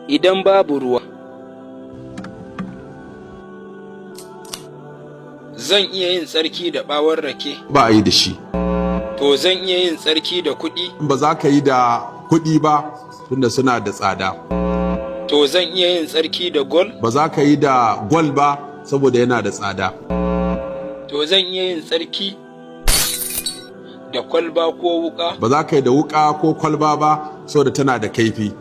Idan babu ruwa, zan iya yin tsarki da ɓawon rake? Ba a yi da shi. To zan iya yin tsarki da kuɗi? Ba za ka yi da kuɗi ba, tunda suna da tsada. To zan iya yin tsarki da gol? Ba za ka yi da gwal ba, saboda yana da tsada. To zan iya yin tsarki da kwalba ko wuƙa? Ba za ka yi da wuƙa ko kwalba ba, saboda tana da kaifi.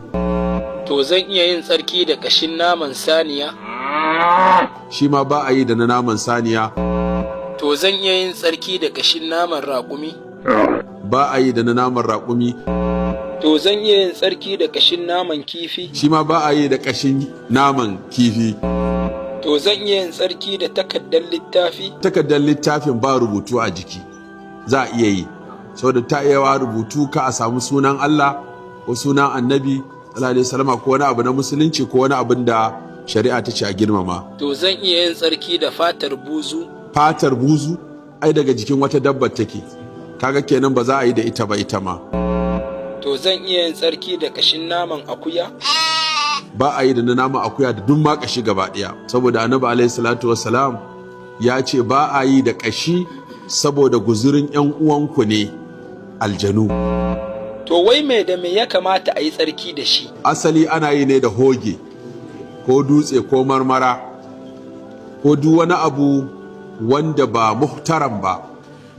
To zan iya yin tsarki da ƙashin naman saniya? Shi ma ba a yi da na naman saniya. To zan iya yin tsarki da ƙashin naman raƙumi? Ba a yi da na naman raƙumi. To zan iya yin tsarki da ƙashin naman kifi? Shi ma ba a yi da ƙashin naman kifi. To zan iya yin tsarki da takardar littafi? Takardar littafin ba rubutu a jiki, za a iya yi, saboda ta iya wa rubutu ka a samu sunan Allah ko sunan Annabi sallallahu alaihi wasallam ko wani abu na musulunci ko wani abin da shari'a ta ce a girmama. To zan iya yin tsarki da fatar buzu? Fatar buzu ai daga jikin wata dabbar take, kaga kenan ba za a yi da ita ba ita ma. To zan iya yin tsarki da ƙashin naman akuya? Ba a yi da na naman akuya da duk ma ƙashi gaba ɗaya, saboda Annabi alaihi salatu wassalam ya ce ba a yi da ƙashi saboda guzurin 'yan uwanku ne aljanu. To wai me da me ya kamata a yi tsarki da shi? Asali ana yi ne da hoge ko dutse ko marmara ko duk wani abu wanda ba muhtaram ba,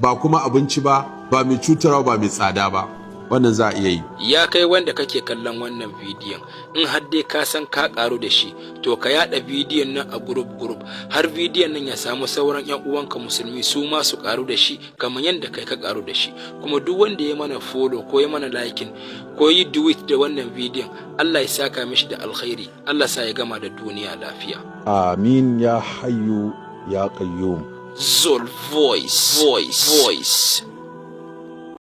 ba kuma abinci ba, ba mai cutarwa ba, mai tsada ba, wannan za a iya yi. Ya kai wanda kake kallon wannan bidiyon, in har dai ka san ka karu da shi, to ka yada bidiyon nan a group group har bidiyon nan ya samu sauran yan uwanka musulmi, su ma su karu da shi kamar yadda kai ka karu da shi. Kuma duk wanda ya mana follow ko ya mana liking ko yi duet da wannan bidiyon, Allah ya saka mishi da alkhairi, Allah sa ya gama da duniya lafiya. Amin ya hayyu ya qayyum. Zol Voice Voice Voice.